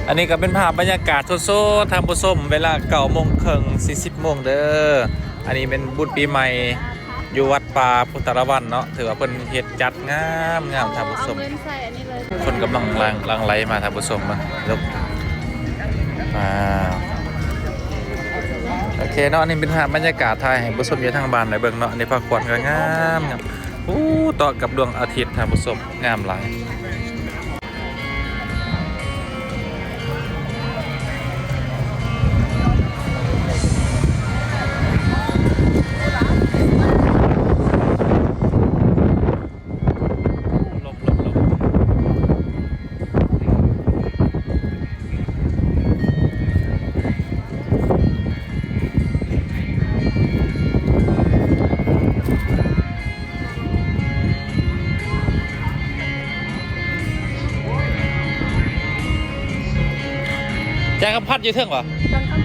ອັນນີ້ກໍເປັນພາບບັນຍາກາດສົດໆ ທ່ານຜູ້ຊົມ ເວລາເກົ້າໂມງເຄິ່ງ ສີ່ສິບໂມງເດີ. ອັນນີ້ເປັນບຸນປີໃໝ່ຢູ່ວັດປ່າພຸດທະລາວັນເນາະ ຖືວ່າເພິ່ນເຮັດຈັດງາມໆ ທ່ານຜູ້ຊົມ. ເອົາເງິນໃສ່ອັນນີ້ເລີຍ. ຄົນກຳລັງຫຼັ່ງ ຫຼັ່ງໄຫຼມາ ທ່ານຜູ້ຊົມ ເບິ່ງ ລຸກ ອ່າ ໂອເຄເນາະ. ອັນນີ້ເປັນພາບບັນຍາກາດ ຖ່າຍໃຫ້ຜູ້ຊົມຢູ່ທາງບ້ານໄດ້ເບິ່ງເນາະ. ອັນນີ້ພາກຂວັນກໍງາມໆ ໂອ້ ເຕາະກັບດວງອາທິດ ທ່ານຜູ້ຊົມ ງາມຫຼາຍ. ຈາກຄຳພັດຢູ່ເທິງຫວາ? ຈາກຄຳ